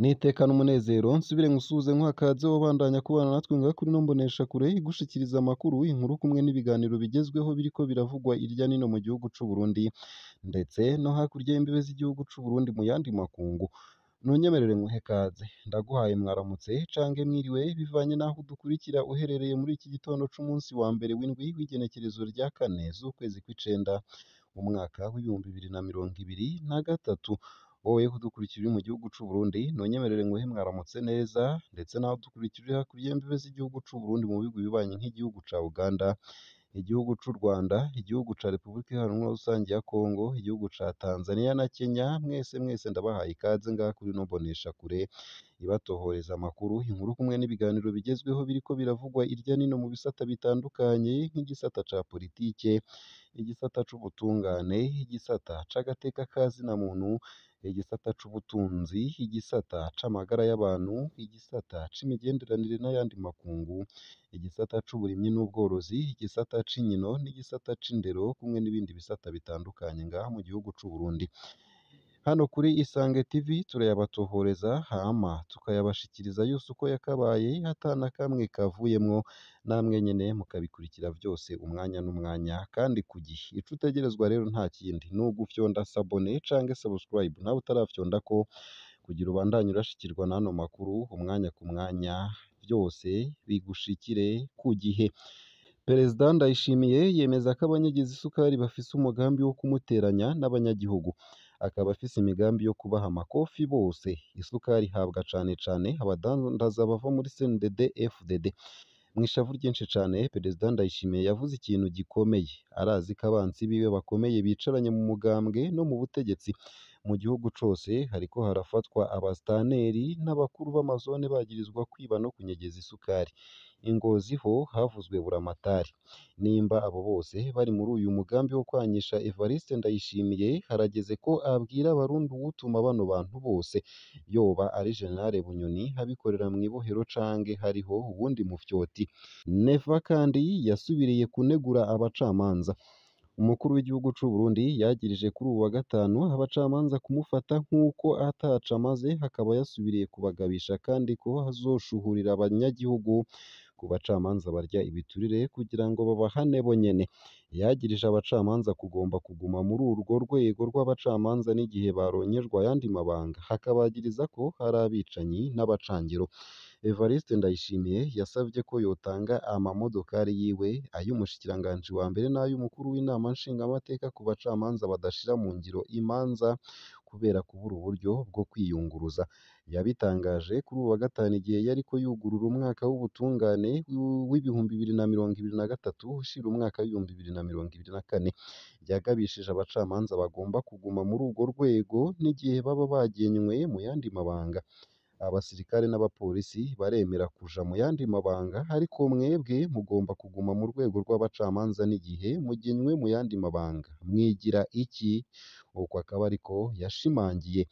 N'iteka n'umunezero nsubire nkusuhuze nkuha kaze wobandanya kubana natwe ngaha kuri ino mboneshakure igushikiriza amakuru, inkuru kumwe n'ibiganiro bigezweho biriko biravugwa irya nino mu gihugu c'u Burundi ndetse no hakurya y'imbibe z'igihugu c'u Burundi mu yandi makungu. Nunyemerere nkuhe kaze, ndaguhaye mwaramutse canke mwiriwe bivanye n'aho udukurikira uherereye muri iki gitondo c'umunsi wa mbere w'indwi w'igenekerezo rya kane z'ukwezi kw'icenda mu mwaka w'2023. Wowe udukurikira uri mu gihugu c'u Burundi nunyemerere nguhe mwaramutse neza, ndetse naho udukurikira uri hakurya y'imbibe z'igihugu c'u Burundi mu bihugu bibanyi nk'igihugu ca Uganda, igihugu c'u Rwanda, igihugu ca Repubulika Iharanira Rusangi ya Kongo, igihugu ca Tanzania na Kenya, mwese mwese ndabahaye ikaze ngaha kuri ino mboneshakure ibatohoreza amakuru, inkuru kumwe n'ibiganiro bigezweho biriko biravugwa irya nino mu bisata bitandukanye nk'igisata ca politike, igisata c'ubutungane, igisata c'agateka ka zina muntu, igisata c'ubutunzi, igisata c'amagara y'abantu, igisata c'imigenderanire n'ayandi makungu, igisata c'uburimyi n'ubworozi, igisata c'inkino n'igisata c'indero kumwe n'ibindi bisata bitandukanye ngaha mu gihugu c'u Burundi. Hano kuri Isange TV turayabatohoreza hama tukayabashikiriza yose uko yakabaye ata na kamwe kavuyemwo, namwe nyene mukabikurikira vyose umwanya n'umwanya kandi ku gihe. Ico utegerezwa rero nta kindi ni ugufyonda s'abonner canke subscribe nawe utarafyondako kugira ubandanye urashikirwa n'ano makuru umwanya ku mwanya, vyose bigushikire ku gihe. Perezida Ndayishimiye yemeza ko abanyagiza isukari bafise umugambi wo kumuteranya n'abanyagihugu, akaba afise imigambi yo kubaha amakofi bose. Isukari ihabwa cane cane abadandaza bava muri CNDD FDD. Mw'ishavu ryinshi cane, Perezida Ndayishimiye yavuze ikintu gikomeye. Arazi ko abansi biwe bakomeye bicaranye mu mugambwe no mu butegetsi. Mu gihugu cose hariko harafatwa abasitanteri n'abakuru b'amazone bagirizwa kwiba no kunyegeza isukari. I Ngozi ho havuzwe buramatari. Nimba abo bose bari muri uyu mugambi wo kwankisha Evariste Ndayishimiye, harageze ko abwira abarundi uwutuma bano bantu bose, yoba ari General Bunyoni abikorera mw'ibohero canke hariho uwundi mufyoti. Neva kandi yasubiriye kunegura abacamanza. Umukuru w'igihugu c'u Burundi yagirije kuri uwu wa gatanu abacamanza kumufata nk'uko ataco amaze, akaba yasubiriye kubagabisha kandi ko azoshuhurira abanyagihugu ku bacamanza barya ibiturire kugira ngo babahane bonyene. Yagirije abacamanza kugomba kuguma muri urwo rwego rw'abacamanza n'igihe baronkejwe ayandi mabanga, akabagiriza ko ari abicanyi n'abacangiro. Evariste Ndayishimiye yasavye ko yotanga amamodokari yiwe, ay'umushikiranganji wa mbere n'ay'umukuru w'inama nshingamateka ku bacamanza badashira mu ngiro imanza kubera kubura uburyo bwo kwiyunguruza. Yabitangaje kuri uwu wa gatanu igihe yariko yugurura umwaka w'ubutungane w'2023 ushira umwaka w'2024. Yagabishije abacamanza bagomba kuguma muri urwo rwego n'igihe baba bagenywe mu yandi mabanga. Abasirikare n'abapolisi baremera kuja mu yandi mabanga, ariko mwebwe mugomba kuguma mu rwego rw'abacamanza n'igihe mugenywe mu yandi mabanga. Mwigira iki? Uko akaba ariko yashimangiye.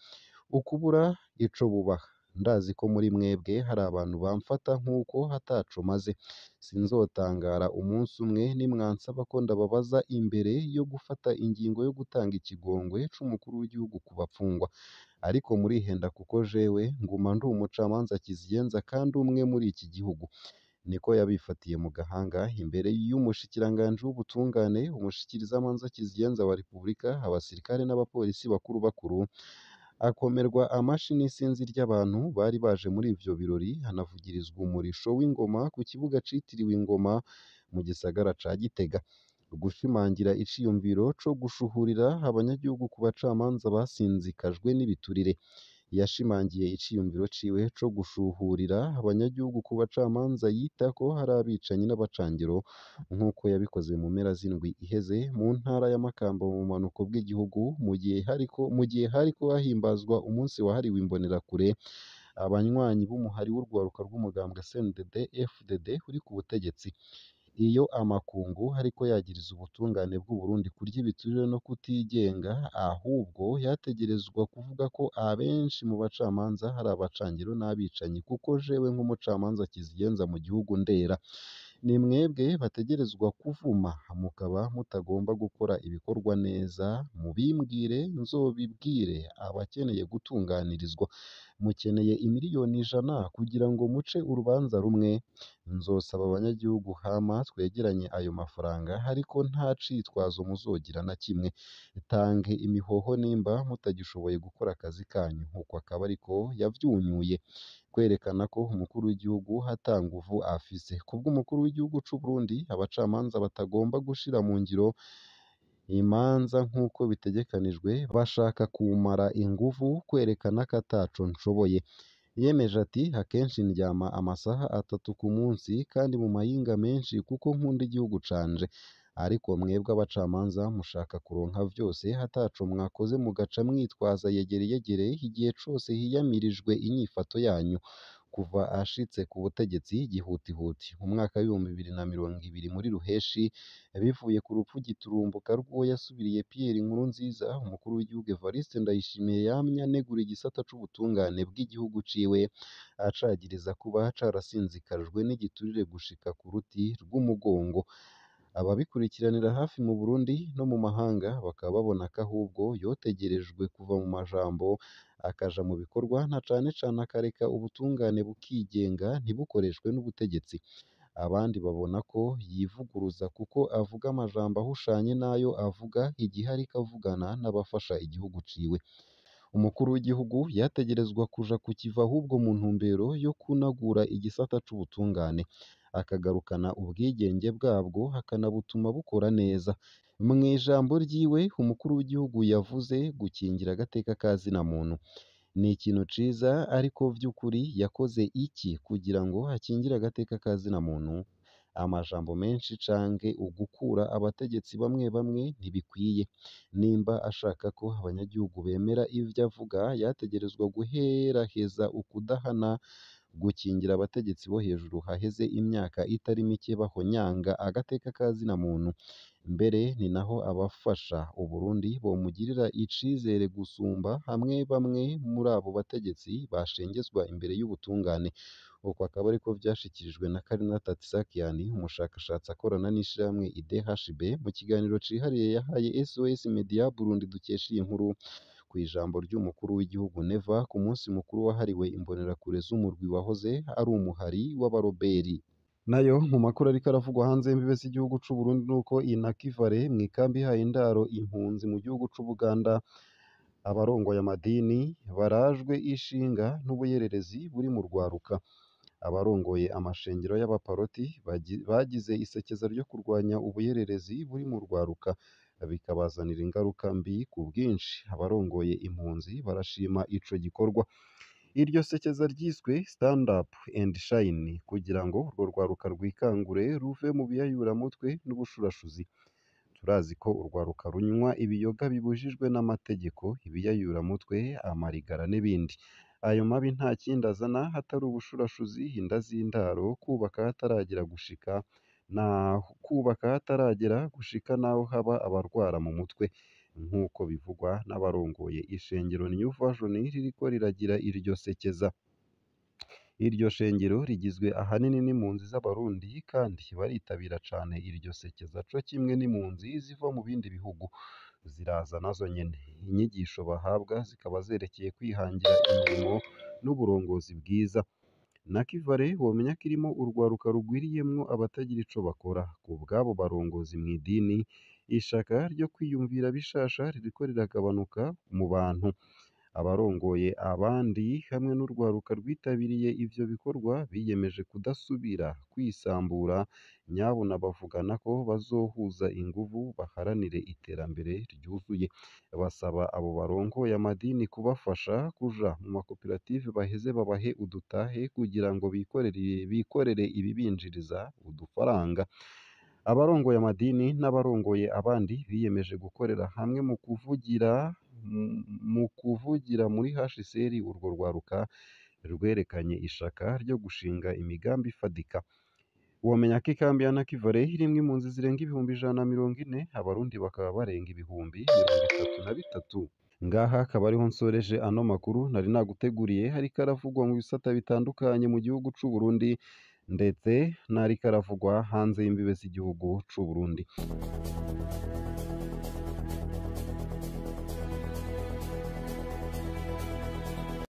Ukubura ico bubaha. Ndazi ko muri mwebwe hari abantu bamfata nk'uko ataco maze. Sinzotangara umunsi umwe nimwansaba ko ndababaza imbere yo gufata ingingo yo gutanga ikigongwe c'umukuru w'igihugu ku bapfungwa. Ariko murihenda kuko jewe nguma ndi umucamanza kizigenza kandi umwe muri iki gihugu. Niko yabifatiye mu gahanga imbere y'umushikiranganji w'ubutungane, umushikirizamanza kizigenza wa Repubulika, abasirikare n'abapolisi bakuru bakuru, akomerwa amashi n'isinzi ry'abantu bari baje muri ivyo birori, hanavugirizwa umurisho w'ingoma ku kibuga citiriwe ingoma mu gisagara ca Gitega. Gushimangira iciyumviro co gushuhurira abanyagihugu ku bacamanza basinzikajwe n'ibiturire. Yashimangiye iciyumviro ciwe co gushuhurira abanyagihugu ku bacamanza yita ko hari abicanyi n'abacangiro, nk'uko yabikoze mu mpera z'indwi iheze mu ntara ya Makamba mu bumanuko bw'igihugu, mu gihe hariko hahimbazwa umunsi wahariwe imbonerakure, abanywanyi b'umuhari w'urwaruka rw'umugambwe CNDD FDD uri ku butegetsi. Iyo amakungu ariko yagiriza ubutungane bw'u Burundi kurya ibiturire no kutigenga, ahubwo yategerezwa kuvuga ko abenshi mu bacamanza ari abacangiro n'abicanyi, kuko jewe nk'umucamanza kizigenza mu gihugu ndera. Ni mwebwe bategerezwa kuvuma mukaba mutagomba gukora ibikorwa neza, mubimbwire nzobibwire abakeneye gutunganirizwa. Mukeneye imiriyoni 100 kugira ngo muce urubanza rumwe? Nzosaba abanyagihugu hama twegeranye ayo mafaranga, ariko nta citwazo muzogira na kimwe. Tange imihoho nimba mutagishoboye gukora akazi kanyu." Uko akaba ariko yavyunyuye, kwerekana ko umukuru w'igihugu ata nguvu afise. Kubw'umukuru w'igihugu c'u Burundi, abacamanza batagomba gushira mu ngiro imanza nk'uko bitegekanijwe, bashaka kumara inguvu, kwerekana ko ataco nshoboye. Yemeje ati: "Akenshi ndyama amasaha 3 ku munsi kandi mu mayinga menshi kuko nkunda igihugu canje. Ariko mwebwe abacamanza mushaka kuronka vyose ataco mwakoze, mugaca mwitwaza yegereyegere igihe cose hiyamirijwe inyifato yanyu." Kuva ashitse ku butegetsi gihutihuti mu mwaka w'2020 muri Ruheshi, bivuye ku rupfu giturumbuka rw'uwo yasubiriye Pierre Nkurunziza, umukuru w'igihugu Evariste Ndayishimiye yamye anegura igisata c'ubutungane bw'igihugu ciwe, acagiriza kuba carasinzikajwe n'igiturire gushika ku ruti rw'umugongo. Ababikurikiranira hafi mu Burundi no mu mahanga bakaba babona ko ahubwo yotegerejwe kuva mu majambo akaja mu bikorwa, na cane cane akareka ubutungane bukigenga ntibukoreshwe n'ubutegetsi. Abandi babona ko yivuguruza kuko avuga amajambo ahushanye n'ayo avuga igihe ariko avugana n'abafasha igihugu ciwe. Umukuru w'igihugu yategerezwa kuja ku kivi ahubwo mu ntumbero yo kunagura igisata c'ubutungane, akagarukana ubwigenge bwabwo akanabutuma bukora neza. Mw'ijambo ryiwe, umukuru w'igihugu yavuze gukingira agateka ka zina muntu ni ikintu ciza, ariko vy'ukuri yakoze iki kugira ngo akingire agateka ka zina muntu? Amajambo menshi canke ugukura abategetsi bamwe bamwe ntibikwiye. Nimba ashaka ko abanyagihugu bemera ivyo avuga, yategerezwa guheraheza ukudahana, gukingira abategetsi bo hejuru haheze imyaka itari mike bahonyanga agateka ka zina muntu. Mbere ni naho abafasha Uburundi bomugirira icizere gusumba hamwe bamwe muri abo bategetsi bashengezwa imbere y'ubutungane. Uko akaba ariko vyashikirijwe na Karina Tatsakian, umushakashatsi akorana n'ishirahamwe IDHB, mu kiganiro cihariye yahaye SOS Media Burundi dukesha iyi nkuru, kw'ijambo ry'umukuru w'igihugu Neva ku munsi mukuru wahariwe imbonerakure z'umurwi wahoze ari umuhari w'abaroberi. Nayo mu makuru ariko aravugwa hanze y'imbibe z'igihugu c'u Burundi nuko Inakivale mw'ikambi ihaye indaro impunzi mu gihugu c'Ubuganda, abarongoye amadini barajwe ishinga n'ubuyererezi buri mu rwaruka. Abarongoye amashengero y'abaparoti bagize isekeza ryo kurwanya ubuyererezi buri mu rwaruka, bikabazanira ingaruka mbi ku bwinshi. Abarongoye impunzi barashima ico gikorwa. Iryo sekeza ryiswe Stand Up and Shine kugira ngo urwo rwaruka rwikangure ruve mu biyayuramutwe n'ubushurashuzi. Turazi ko urwaruka runywa ibiyoga bibujijwe n'amategeko, ibiyayuramutwe, amarigara n'ibindi. Ayo mabi nta kindi azana hatari ubushurashuzi, inda z'indaro, kubaka ahataragera gushika naho kubaka ahataragera gushika naho haba abarwara mu mutwe, nk'uko bivugwa n'abarongoye ishengero New Vision ririko riragira iryo sekeza. Iryo shengero rigizwe ahanini n'impunzi z'Abarundi kandi baritabira cane iryo sekeza co kimwe n'impunzi ziva mu bindi bihugu ziraza nazo nyene. Inyigisho bahabwa zikaba zerekeye kwihangira imirimo n'uburongozi bwiza. Nakivale womenya ko irimo urwaruka rugwiriyemwo abatagira ico bakora. Ku bw'abo barongozi mw'idini, ishaka ryo kwiyumvira bishasha ririko riragabanuka mu bantu. Abarongoye abandi hamwe n'urwaruka rwitabiriye ivyo bikorwa biyemeje kudasubira kwisambura, nyabuna bavugana ko bazohuza inguvu baharanire iterambere ryuzuye. Basaba abo barongoye amadini kubafasha kuja mu makoperative baheze babahe udutahe kugira ngo bikorere ibibinjiriza udufaranga. Abarongoye amadini n'abarongoye abandi biyemeje gukorera hamwe mu kuvugira muri HCR urwo rwaruka rwerekanye ishaka ryo gushinga imigambi ifadika. Womenya ko ikambi ya Nakivale irimwo impunzi zirenga 140,000, Abarundi bakaba barenga 33,000. Ngaha akaba ariho nsoreje ano makuru nari naguteguriye, hariko aravugwa mu bisata bitandukanye mu gihugu c'u Burundi ndetse n'ariko aravugwa hanze y'imbibe z'igihugu c'u Burundi.